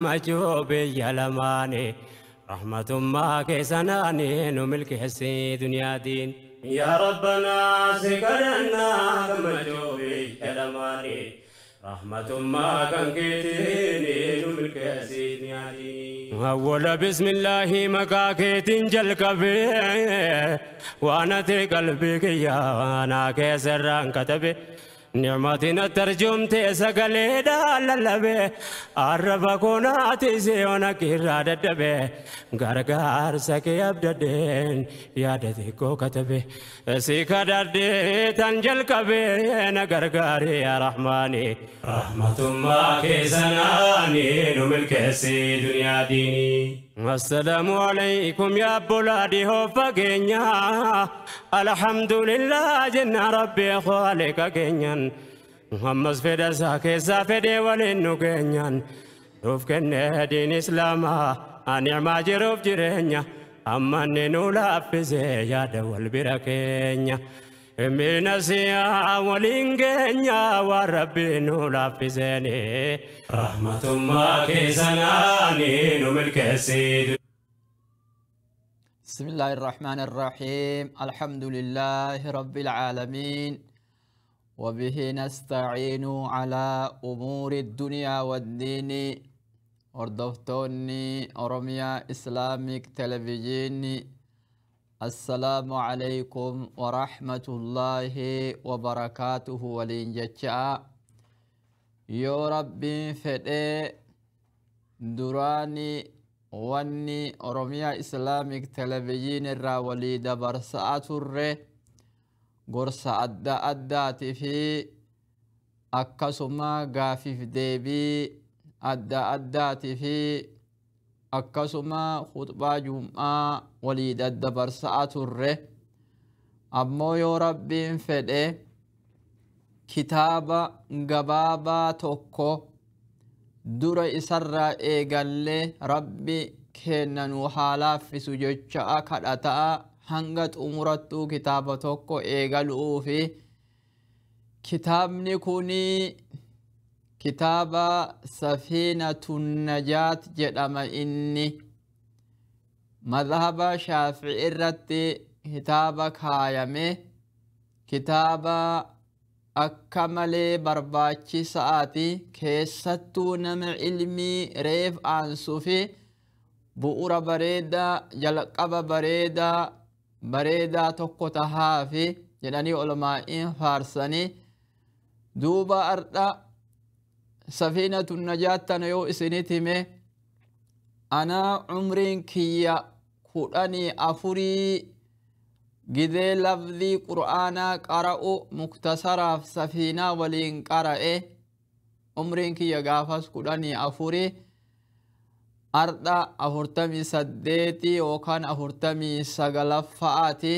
Gammachuu biyya lamaanii rahmatummaa keessanaanii nu milkeessi duniyaatiin. Yaa Rabbanaa si kadhannaa gammachuu biyya lamaanii rahmatummaa kan keetiin nu milkeessi duniyaatiin. Awwala bismillaahi maqaa keetiin jalqabee waan ati qalbii kiyyaa naa keessarraan katabe. Ni'matiin tarjumte sagaleedhaan lallabe arraba koonaati siyoona kirraa dadhabe gargaarsa kee abdadheen yaada xiqqoo katabe si kadhadhee tan jalqabe na gargaari yaa rahmaani rahmatummaa keessanaani nu milkeessi duniyaa diinii. السلام عليكم يا بلادي هو فقينيا الحمد لله جنة ربي خالق كينيا محمد فدا ساكي سافدي ولنو كينيا روف كن دين إسلاما نعم جروف جرينيا أما ننو لافزي يا دول بركينيا من سيا ولينجينيا وربي نو لافزيني رحمة الله كيسناني نملك سيد. بسم الله الرحمن الرحيم. الحمد لله رب العالمين، وبه نستعين على أمور الدنيا والدين. Hordoftoonni Oromia Islamic Television، السلام عليكم ورحمة الله وبركاته. Waliin jecha yoo Rabbiin fedhee duraani wanni Oromiyaa Islamic Television irraa walii dabarsaa turre gorsa adda addaatii fi akkasuma gaafiif deebii adda addaatii fi akkasuma khutbaa jum'aa walii daddabarsaa turre. Ammoo yoo Rabbiin fedhe kitaaba gabaabaa tokko dura isarraa eegallee Rabbi kenna nu haa laaffisu jecha kadhataa hanga xumurattuu kitaaba tokko eegaluu fi kitaabni kuni kitaaba Safiinatu Najaat jedhama. Inni madhaba Shaafi'i irratti kitaaba kaayame, kitaaba akka malee barbaachisaati, keessattuu nama ilmii reef aansuu fi bu'uura bareedaa jalqaba bareedaa bareedaa tokko tahaafi jedhanii olmaa'iin faarsanii. Duuba ardha Safiinatu Najaat tana yoo isinit hime, anaa umriin kiyya 14 gidee lafdii qur'aanaa qara'u muktasaraaf safiinaa waliin qara'e. Umriin kiyya gaafas 14, ardha 48 yookaan 49ffaati,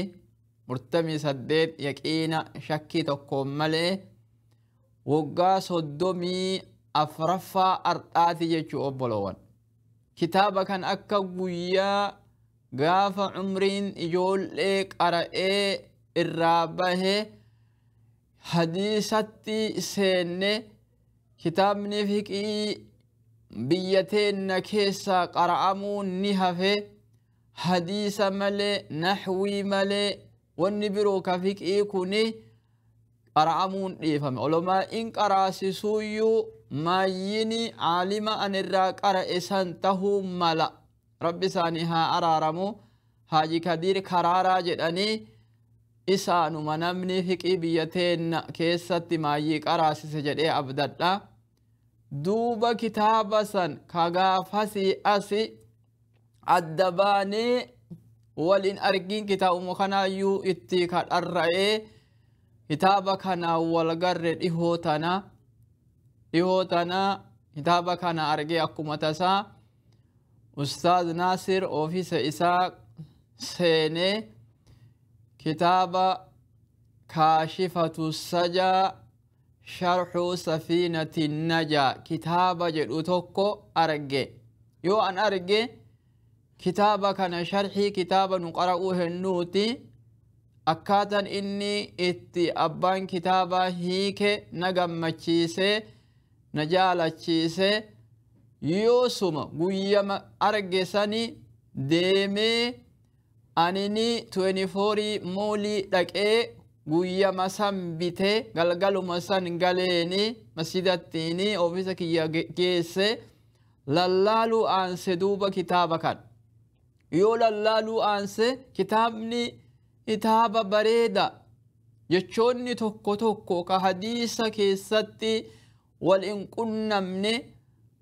48 yaqiina shakkii tokkoon malee, waggaa 34ffaa ardhaati jechuu. Obboloowwan, kitaaba kan akka guyyaa gaafa umriin ijoollee qara'ee irraa bahe hadiisatti seenne. Kitaabni fiqii biyya teenna keessaa qara'amuu ni hafe. Hadiisa malee, naxwii malee wanni biroo ka fiqii kuni qara'amuun dhiifame. Olomaa'iin qaraasisuuyyuu maayyini caalima an irraa qara'e san tahuu mala. Rabbi isaanii haa araaramu, Haaji Kadiir Karaaraa jedhanii, isaanuma namni fiqii biyya teenna keessatti maayyii qaraasise jedhee abdadha. Duuba kitaaba san ka gaafasii asi adda baanee walin argin kitaabuma kanaayyuu itti kadharra'ee kitaaba kanaa wal garre. Dhihoo tana kitaaba kana argee akkuma tasaa Ustaaz Naasir ofiisa isaa seenee kitaaba Kaashifatu Sajaa Sharxuu Safiinati Najaa kitaaba jedhu tokko arge. Yoo an arge kitaaba kana, sharxii kitaaba nu qara'uu hennuuti, akkaataan inni itti abbaan kitaabaa hiike na gammachiise, na jaalachiise. Yoosuma guyyama arge sani deemee anini 24 moolii dhaqee guyyama san bitee galgaluma san galeeni masjidattiini ofiisa kiyya geesse lallaaluu aanse. Duuba kitaaba kan yoo lallaaluu aanse, kitaabni kitaaba bareeda, jechoonni tokko tokko ka hadiisa keessatti wal hin qunnamne,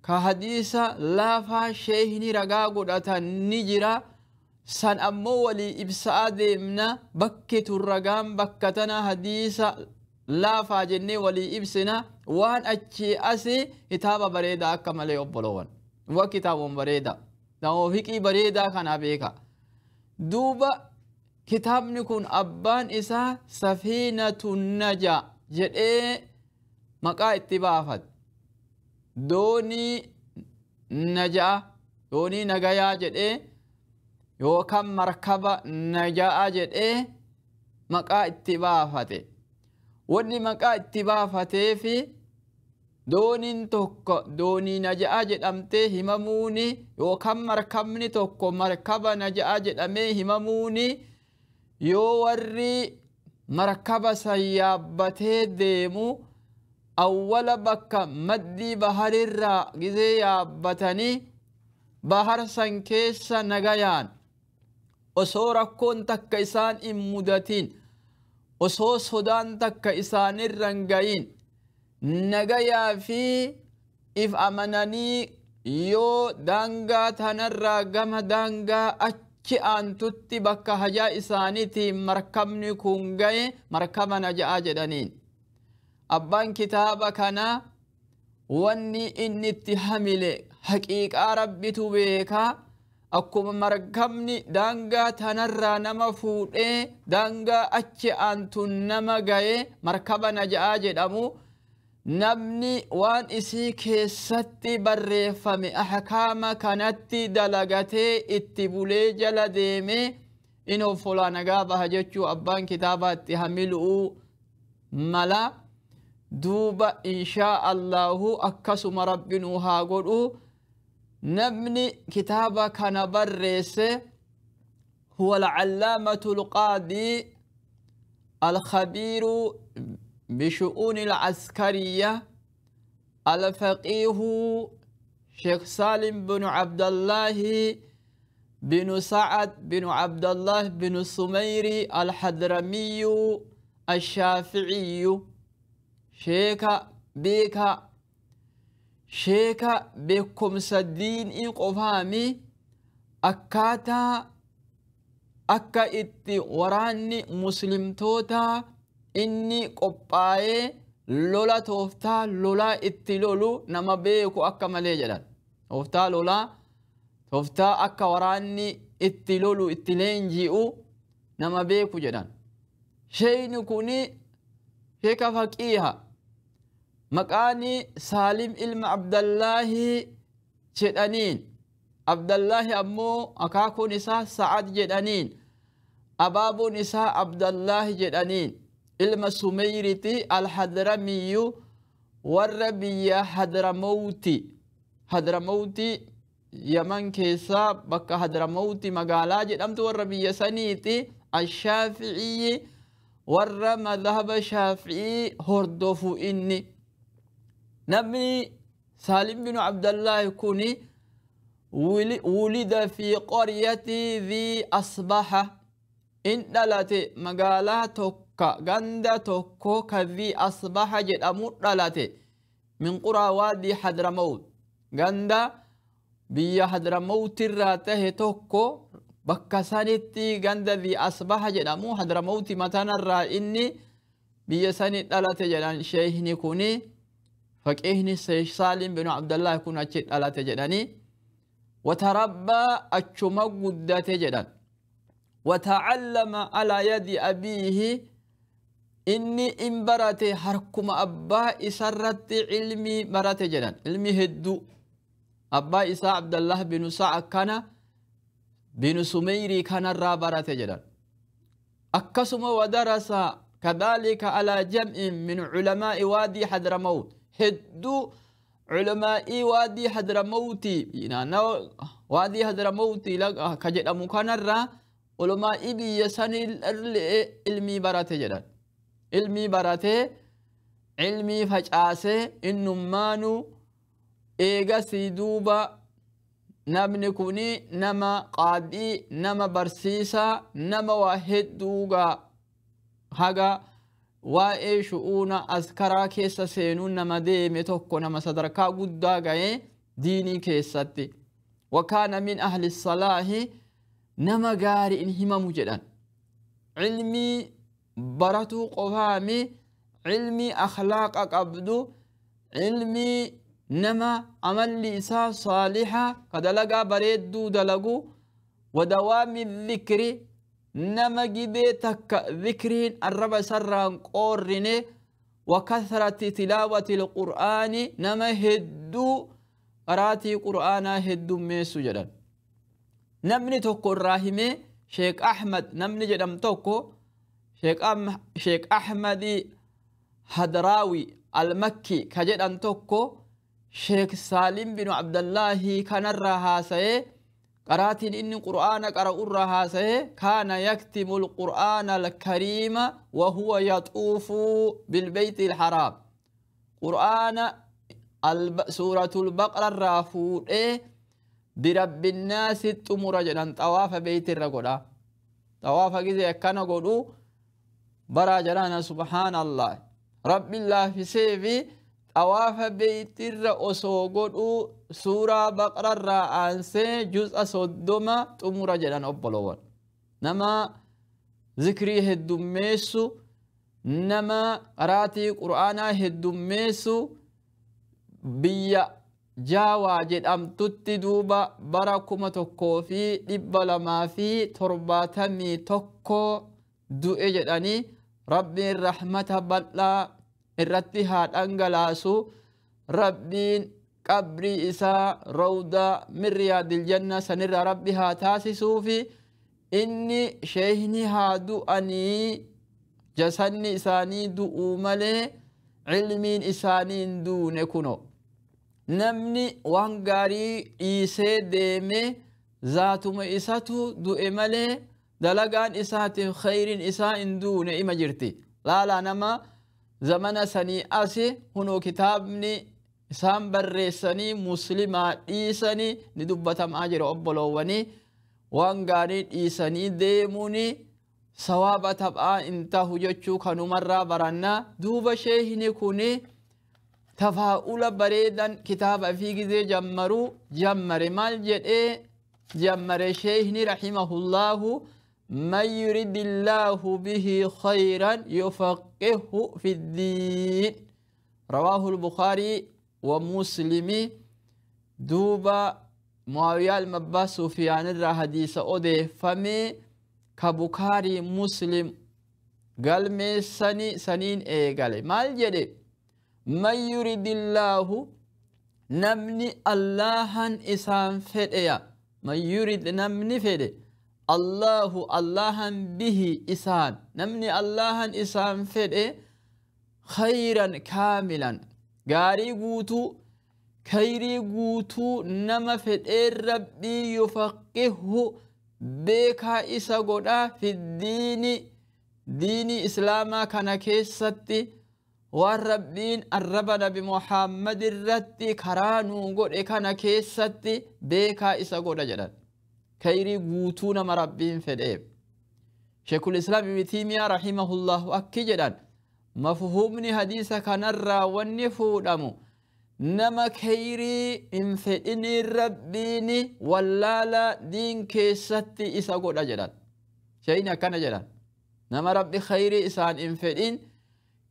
ka hadiisa laafaa sheehni ragaa godhatan ni jira. San ammoo walii ibsaa deemna. Bakki tun ragaan bakka tana hadiisa laafaa jennee walii ibsina. Waan achii asi kitaaba bareedaa akka malee, obbolowan, wa kitaabon bareeda, namoo fiqii bareedaa kana beeka. Duuba kitaabni kun abbaan isaa Safiinatu Naja jedhee maqaa itti baafate. Doonii najaa, doonii nagayaa jedhee yookaan markaba najaa jedhee maqaa itti baafate. Wanni maqaa itti baafateefi dooniin tokko doonii najaa jedhamtee himamuuni yookaan markabni tokko markaba najaa jedhamee himamuuni, yoo warri markaba san yaabbatee deemu awwala bakka maddii baharirraa gizee yaabbatanii bahar san keessa nagayaan osoo rakkoon takka isaan hin mudatin, osoo sodaan takka isaanirra hin gayin, nagayaa fi if amananii yoo daangaa tanarraa gama daangaa achi aantutti bakka hajaa isaaniitiin markabni kun gaye markaba naja'aa jedhaniin. Abbaan kitaaba kanaa wanni inni itti hamile haqiiqaa Rabbitu beekaa. Akkuma markabni daangaa tanarraa nama fuudhee daangaa achi aantu nama gaye markaba naja'aa jedhamu, namni waan isii keessatti barreeffame ahkaama kanatti dalagatee itti bulee jala deemee in hoffolaa nagaa baha jechuu abbaan kitaabaa itti hamilu'uu mala. Duuba inshaa Allahu akkasuma Rabbi nuu haa godhu. Namni kitaaba kana barreesse huwa alcallaamatu alqaadii alkhabiiru بشؤون العسكرية الفقيه شيخ سالم بن عبد الله بن سعد بن عبد الله بن السميري الحضرمي الشافعي. شيخ بيكا شيخ بكم سدين إن قفامي أكاتا أكا إتي وراني مسلم توتا inni qophaa'ee lola tooftaa lolaa itti lolu nama beeku akka malee jedhan. Tooftaa lolaa, tooftaa akka waraanni itti lolu itti leenji'u nama beeku jedhan. Sheeyni kuni sheeka faqiiha. Maqaani Saalim ilma Abdallaahi jedhaniin. Abdallaahi ammoo akaakuun isaa Sa'ad jedhaniin. Abaabuun isaa Abdallaahi jedhaniin. Ilma Sumeyriti Alhadramiyyu, warra biyya Hadramawti. Hadramawti Yaman keessaa bakka Hadramawti magaalaa jedhamtu warra biyya saniiti. Ashaafi'iyyi, warra madhaba Shaafi'ii hordofu inni. Namni Saalim binu Abdallaahi kuni wulida fi qaryati Dhi Asbaha, in dhalate magaalaa tokko, ganda tokko ka Dhi Asbaha jedhamu dhalate, min quraa waadii Hadramawt, ganda biyya Hadramawtirraa tahe tokko bakka sanitti, ganda Dhi Asbaha jedhamu Hadramawti matanarraa inni biyya sani dhalate jedhan. Sheehni kuni faqihni Saalim binu Abdallah kun achi dhalate jedhani. Watarabbaa achuma guddate jedhan. Watacallama alaa yadi abiihi, inni in barate harkuma abbaa isarratti ilmii barate jedhan. Ilmi hedduu abbaa isaa Abdallah binu Sa'a kana binu Sumeyrii kanarraa barate jedhan. Akkasuma wadarasa kadhalika alaa jam'in min culamaa'i waadii Hadramawt, hedduu Culamaa'ii Waadii Hadramawtii, naannawa Waadii Hadramawtii ka jedhamu kanarraa ulamaa'ii biyya sanillee ilmii barate jedhan. Ilmii baratee ilmii facaasee innummaanuu eegasii duuba namni kuni nama qaadii, nama barsiisaa, nama waa hedduugaa haga waa'ee shu'uuna askaraa keessa seenuun nama deeme tokko, nama sadarkaa guddaa ga'ee diinii keessatti. Wakaana min ahli salaahi, nama gaariin himamu jedhan. Ilmii baratuu qofaami, ilmii akhlaaqa qabdu, ilmii nama amalli isaa saaliha, ka dalagaa bareedduu dalagu. Wadawaami dhikri, nama gibee takka dhikriin arraba isarraan qoorrine. Wakathrati tilaawati alqur'aani, nama hedduu qaraatii qur'aanaa heddummeessu jedhan. Namni tokko irraa himee, Sheek Ahmad namni jedham tokko, Sheek Ahmadi Hadraawi Almakki ka jedhan tokko, Sheek Saalim binu Abdallaahi kanarraa haasa'ee, qaraatiin inni qur'aana qara'urraa haasa'ee, kaana yaktimu alqur'aana alkariima wahuwa yaxuufu bilbeyti alharaam. Qur'aana Suuratul Baqararraa fuudhee birabbinnaasi xumura jedhan. Xawaafa beeytirra godha, xawaafa gizee akkana godhu baraa jedhana. Subhaanallah, Rabbiin laafisee fi xawaafa beeytirra osoo godhu suuraa Baqararraa aansee juz'a 30 xumura jedhan. Obbolowwan, nama zikrii heddummeessu, nama qaraatii qur'aanaa heddummeessu, biyya Jaawaa jedhamtutti duuba bara 1271 du'e jedhanii. Rabbiin rahmata bal'aa irratti haa dhangalaasu. Rabbiin qabrii isaa rawdaa min riyaadil janna sanirra Rabbi haa taasisuufi. Inni sheeyni haa du'anii, jasanni isaanii du'uu malee cilmiin isaanii hin duune. Kuno namni waan gaarii dhiisee deeme zaatuma isatu du'e malee dalagaan isaatiif khayriin isaa hin duune, ima jirti. Laalaa, nama zamana sanii asi hunoo kitaabni isaan barreessanii muslimaa dhiisanii ni dubbatamaa jira. Obboloowwanii, waan gaarii dhiisanii deemuuni sawaaba taphaa hin tahu jechuu kanumarraa barannaa. Duuba sheehini kuni tafaa'ula bareedan kitaaba fi gizee jammaruu jammare. Maal jedhee jammare sheehni rahimahullaahu? Man yuridillaahu bihi khayran yufaqqihhu fi ddiin. Rawaahu lbukaarii wa Muslimi. Duuba Muawiyaa ilma Abbaa Sufiyaan irraa hadiisa odeeffame ka Bukaarii Muslim galmeessani saniin eegale. Maal jedhe? Man yuridillaahu, namni Allahan isaan fedheya, man yurid, namni fedhe, Allahu, Allahan, bihi, isaan, namni Allahan isaan fedhe, khayran kaamilan, gaarii guutuu, khayrii guutuu nama fedheen Rabbii, yufaqqihhu, beekaa isa godhaa, fiddiini, diinii islaamaa kana keessatti, waan Rabbiin arraba Nabi Muhammad irratti karaa nuu godhe kana keessatti beekaa isa godha jedhan. Khayrii guutuu nama Rabbiin fedheef. Sheekul Islaam Ibn Tiimiyaa rahimahullahu akki jedhan: mafhumni hadiisa kanarraa wanni fuudhamu, nama khayrii hin fedhiniin Rabbiini wallaala diin keessatti isa godha jedhan. Sheeyni akkana jedhan: nama Rabbi khayrii isaan hin fedhin,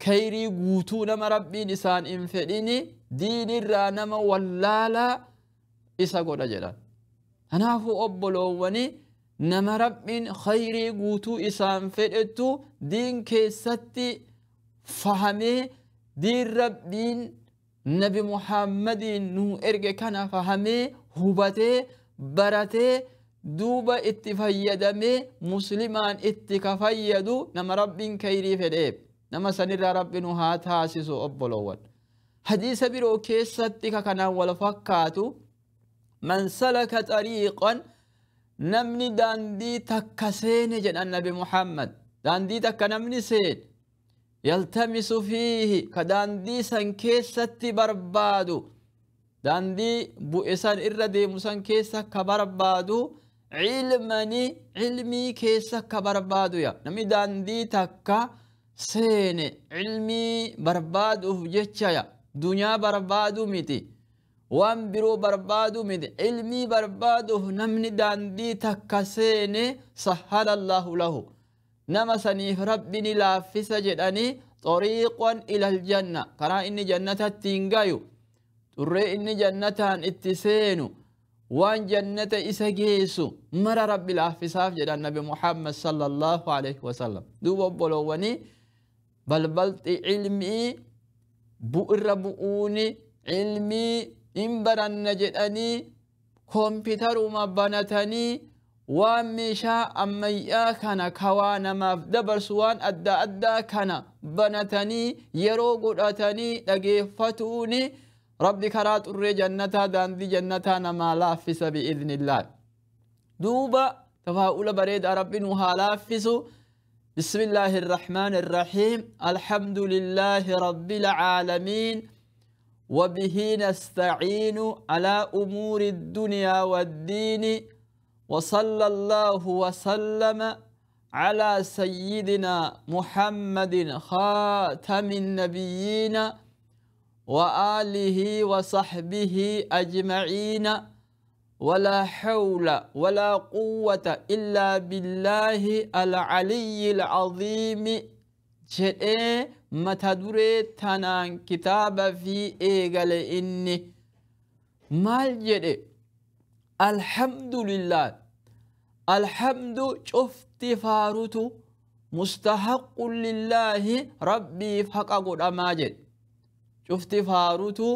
khayrii guutuu nama Rabbiin isaan hin fedhini, diinirraa nama wallaalaa isa godha jedhan. Kanaafuu obboloowwani, nama Rabbiin khayrii guutuu isaan fedhettu diin keessatti fahamee, diin Rabbiin Nabi Muhammadiin nuu erge kana fahamee, hubatee, baratee, duuba itti fayyadamee muslimaan itti ka fayyadu, nama Rabbiin khayrii fedheef, nama sanirraa Rabbi nu haa taasisu. Obboloowwan, Hadiisa biroo keessatti ka kanaan wal fakkaatu man salaka xariiqan namni daandii takka seene jedhan Nabi Muhammad. Daandii takka namni seene yaltamisu fiihi ka daandii san keessatti barbaadu daandii bu'e san irra deemu san keessa ka barbaadu cilmani cilmii keessa ka barbaadu ya namni daandii takka seene cilmii barbaaduuf jecha ya dunyaa barbaadu miti waan biroo barbaadu miti cilmii barbaaduuf namni daandii takka seene sahhala Allahu lahu nama saniif Rabbi ni laaffisa jedhanii xoriiqan ilal janna karaa inni jannatatti hin gayu xurree inni jannataan itti seenu waan jannata isa geessu mara Rabbi laaffisaaf jedhan Nabi Muhammad sallallahu alaihi wasallam. Duuba obboloowwanii balbalti cilmii bu'irra bu'uuni cilmii hin baranna jedhanii koompitaruma banatanii waan meeshaa ammayyaa kana kawaa namaaf dabarsu waan adda addaa kana banatanii yeroo godhatanii dhageeffatuuni Rabbi karaa xurree jannataa daandii jannataa namaa laaffisa bi'iznillah. Duuba tafaa'ula bareedaa Rabbi nu haa laaffisu. بسم الله الرحمن الرحيم. الحمد لله رب العالمين وبه نستعين على أمور الدنيا والدين وصلى الله وسلم على سيدنا محمد خاتم النبيين وآله وصحبه أجمعين ولا حول ولا قوة إلا بالله العلي العظيم. jedhee mata duree tanaan kitaaba fi eegale. Inni maal jedhe? Alhamdulillah, alhamdu cufti faarutu mustahaqqun lillaahi rabbiif haqa godhamaa jedhe. Cufti faarutu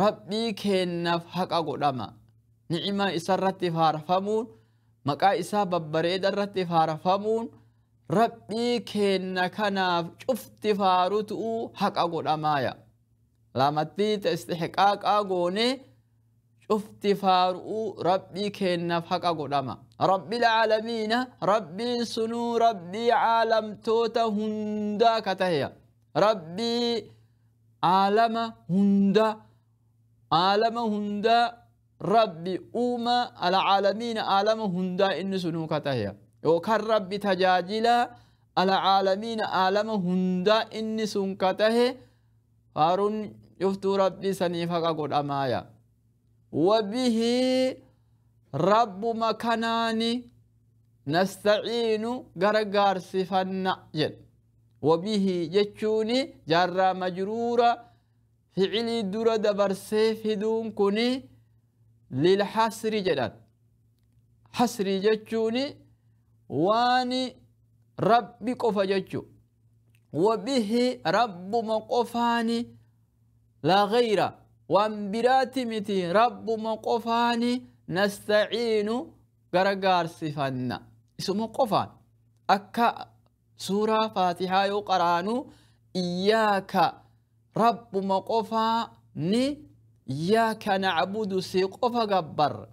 rabbii kennaaf haqa godhama. Ni'ima isarratti faarfamuun, maqaa isaa babbareeda irratti faarfamuun rabbii kenna kanaaf cufti faarutu haqa godhamaaya. Lamatti istihqaaqaa goone cufti faaruu rabbii kennaaf haqa godhama. Rabbil caalamiina, rabbiin sunuu rabbii caalamtoota hundaa ka taheya. Rabbii caalama hundaa, caalama hundaa rabbi uuma alcaalamiina caalama hundaa inni sunuu ka taheya. Yookaan rabbi tajaajila alcaalamiina caalama hundaa inni sun ka tahe faaruun cuftuu rabbii saniif haqa godhamaaya. Wabihi rabbuma kanaani nastaciinu gargaarsifanna jedhe. Wabihi jechuuni jaarraa majruura ficilii dura dabarsee fiduun kuni lilhasri jedhan. Hasri jechuuni waan rabbi qofa jechu. Wabihi rabbuma qofaani laa gayra waan biraati miti rabbuma qofaani nastaciinu gargaarsifanna. Isuma qofaan akka suuraa Faatihaa yoo qaraanu iyyaaka rabbuma qofaani iyyaaka nacbudu si qofa gabbarra.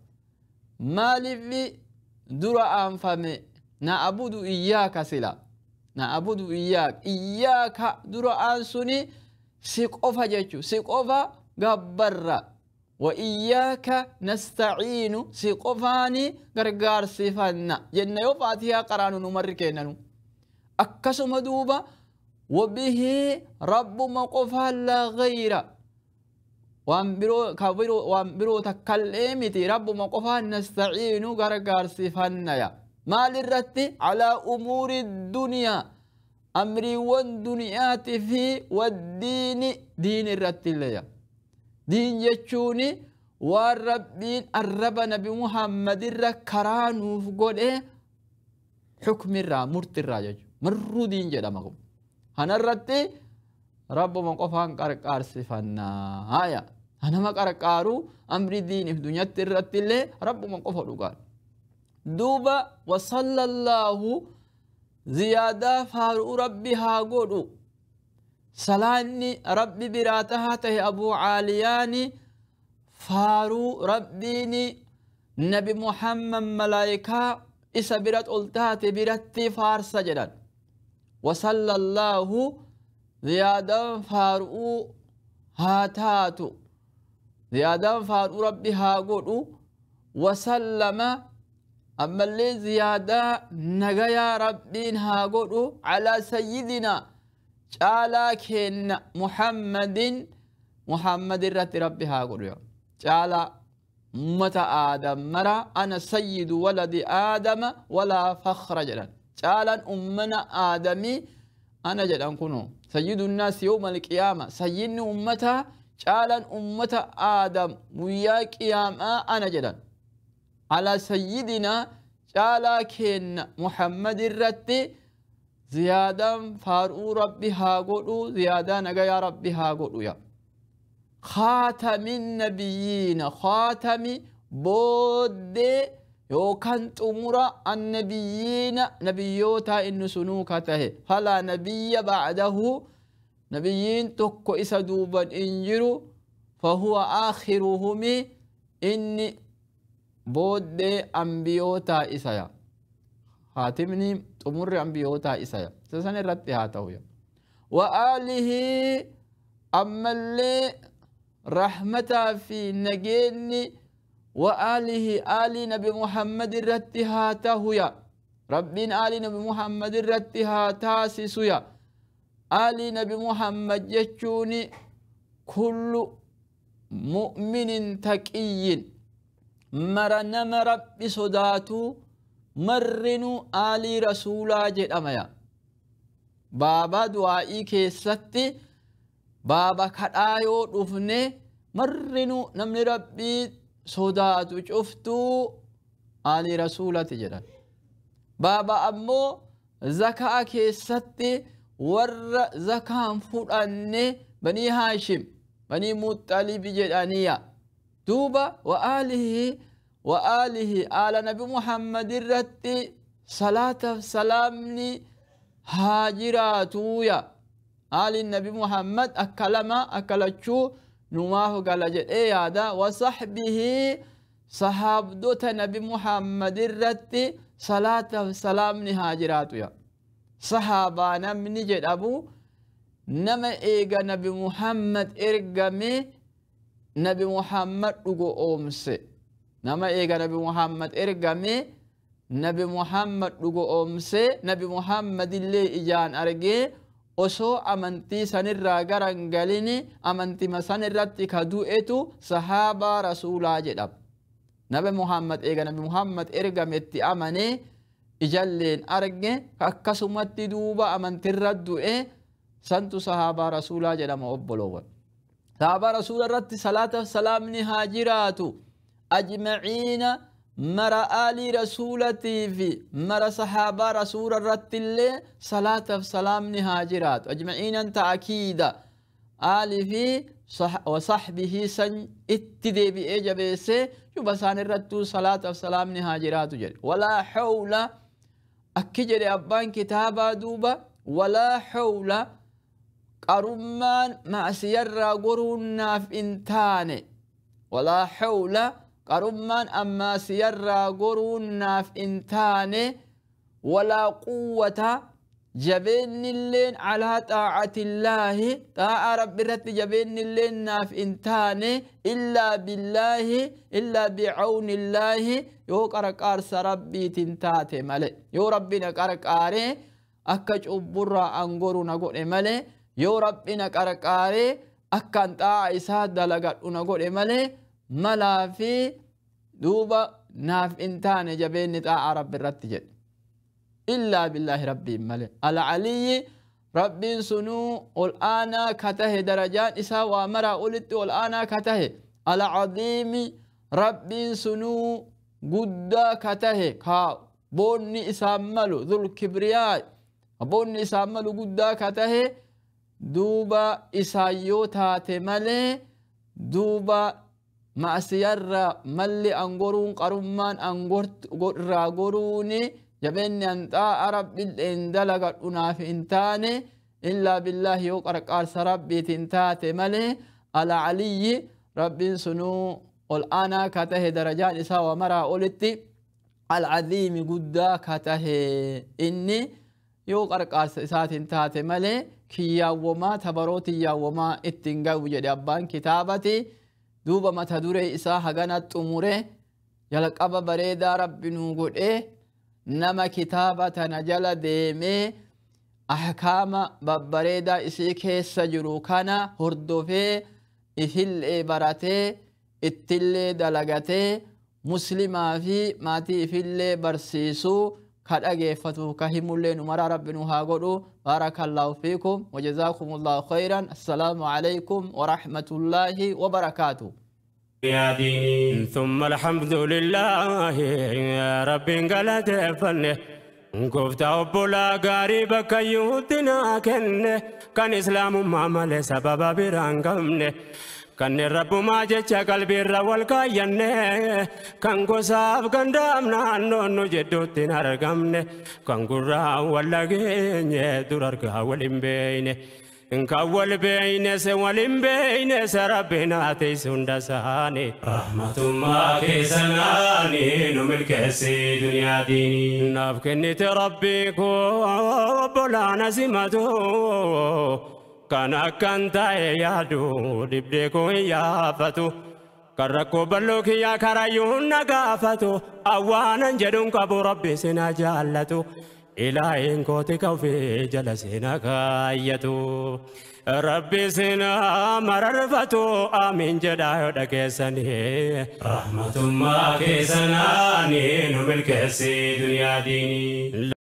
Maaliif dura aanfame? Na'budu iyyaaka sila na'budu iyyaaka iyyaaka dura aansuni si qofa jechu, si qofa gabbarra. Wa iyyaaka nastaciinu si qofaani gargaarsifanna jenna yoo Faatihaa qaraanu numarri kennanu. Akkasuma duuba wabihi rabbuma qofaan laa gayra waan biroo waan biroo takkallee miti rabbuma qofaan nastaciinu gargaarsifannaya. Maal irratti? Calaa umuuri duniyaa amriiwwan duniyaati fi waddiini diin irratti illeya. Diin jechuuni waan rabbiin arraba Nabi Muhammad irra karaa nuuf godhe xukmirraa murtirraa jechuudha. Marruu diin jedhama kun. Kanarratti rabbuma qofaan qarqaarsifannaa. Haya nama qarqaaru amri diiniif dunyatti irratti illee rabbuma qofa dhugaan. Duuba wasallallaahu ziyaadaa faaruu rabbi haa godhu. Salaanni Rabbi biraa tahaa tahe Abuu Caaliyaani faaruu Rabbiini Nabi Muhammad malaayikaa isa birat ol taate biratti faarsa jedhan. وصلى الله زيادة فارو هاتاتو زيادة فارو ربي هاقولو وسلم أما اللي زيادة نغيا ربين هاقولو على سيدنا شالا محمد محمد رت ربي هاقولو شالا متى آدم مرا أنا سيد ولد آدم ولا فخر جلا شالا أمنا آدمي أنا جدًا كنو سيد الناس يوم القيامة سيدنا أمتا شالا أمة آدم ويا قيامة أنا جدًا على سيدنا شالا كن محمد الرتي زيادة فارو ربي هاقولو زيادة نجا يا ربي هاقولو يا خاتم النبيين خاتم بود يوكان تمر النبيين نبيوتا إن سنوكته فلا نبي بعده نبيين تكو إسدوبا إنجرو فهو آخرهم إني بود أنبيوتا إسايا خاتمني تمر أنبيوتا إسايا سسن الرتهاته وآله أما اللي رحمة في نجيني وآله آل نبي محمد رتهاته يا ربين آل نبي محمد رتهاتاسس يا آل نبي محمد يجوني كل مؤمن تقي مرنم ربي صداتو مرنو آل رسولا جدما بابا دعائي كيستي بابا كدايو دفنه مرنو نمني ربي صداتو شفتو آل رسولة جدًا بابا أمو زكاة كيستي ور زكاة فرأني بني هاشم بني مطلب جدانية دوبا وآله وآله آل نبي محمد الرتي صلاة سلامني هاجراتو يا آل النبي محمد أكلما أكلتشو نماه قال جد هذا وصحبه صحابدوت نبي محمد الرتي صلاة سلام نهاجرات يا صحابة نمني جد أبو نما إيجا نبي محمد إرجمي نبي محمد رجو أمس نما إيجا نبي محمد إرجمي نبي محمد رجو أمس نبي محمد اللي إجان أرجي osoo amantii sanirraa garangalini amantima sanirratti ka du'etu sahaabaa rasuulaa jedhama. Nabi Muhammad eega Nabi Muhammad ergametti amanee ijalleen arge akkasumatti duuba amantirra du'e santu sahaabaa rasuulaa jedhama obboloowwan. Sahaabaa rasuula irratti salaataaf salaamni haa jiraatu. Ajmaciina mara آلي رسولتي في mara صحابة رسول الرتل صلاة سلام نهاجرات أجمعين أنت أكيد آلي في وصحبه سن اتدي بإجابة شو بسان الرتو صلاة سلام نهاجرات جل ولا حول أكجر أبان كتابة دوبة ولا حول قرمان مع سيرة قرون في إنتاني ولا حول قرمان أما سيرا قرونا في إنتاني ولا قوة جبين اللين على طاعة الله طاعة رب رت جبين اللين في إنتاني إلا بالله إلا بعون الله يو قرقار ربي تنتاتي مالي يو ربنا قرقاري أكج أبرا أنقرنا قول مالي يو ربنا قرقاري أكان طاعة إساد لقد نقول مالي ملا في دوبا ناف إنتان جبين طاعة رب الرتجل إلا بالله ربي ملي العلي ربي سنو الآن كته درجات إسا ومرا أولت الآن كته العظيم ربي سنو قد كته كا بوني إساملو ذو الكبرياء بوني إساملو قد كته دوبا إسايوتا تملي دوبا معصية ملي أنقرون قرمان أنقرت راقروني جبني أنت رب الإندلق أنا في إنتاني إلا بالله يقرقار سربي تنتات ملي على علي رب سنو والآن كته درجان إسا ومرا أولتي العظيم قدا كته إني يقرقار سات تنتات ملي كيا وما تبروتي يا وما اتنقو جدي أبان كتابتي دوبا ما تدوري إسا هغانت أموره يلقب بريدا رب نوغد إيه نما كتابة نجل ديمي أحكام ببريدا إسي كيس جروكانا هردوفي إفل براتي اتل دلغتي مسلما في ماتي إفل برسيسو قد أجيفتو كهم نمرا رب نها بارك الله فيكم وجزاكم الله خيرا. السلام عليكم ورحمة الله وبركاته. يا ديني ثم الحمد لله رب قالت فنه قفت أبولا قريبك كيوتنا كنه كان إسلام ما مال سبب برانقمنه كان الرب ما جتش قلبي الرول كينه كان قصاب كان دامنا نونو جدوتنا رقمنه كان قرا ولا جيني دررك ولم بينه إنك أول بين سوالم بين سربنا تيسون دساني رحمة ما كيسناني نملك دنيا ديني نافكني تربيك وبلا نسمته كان كنت يادو دبدكو يافتو كركو بلوك يا كرايون نغافتو أوانا جدون كابو ربي سنا جالتو إلهي كوتك في جلسنا كايتو ربي سنا مررفتو آمين جدا دكسني رحمة ما كيسناني نملك دنيا ديني.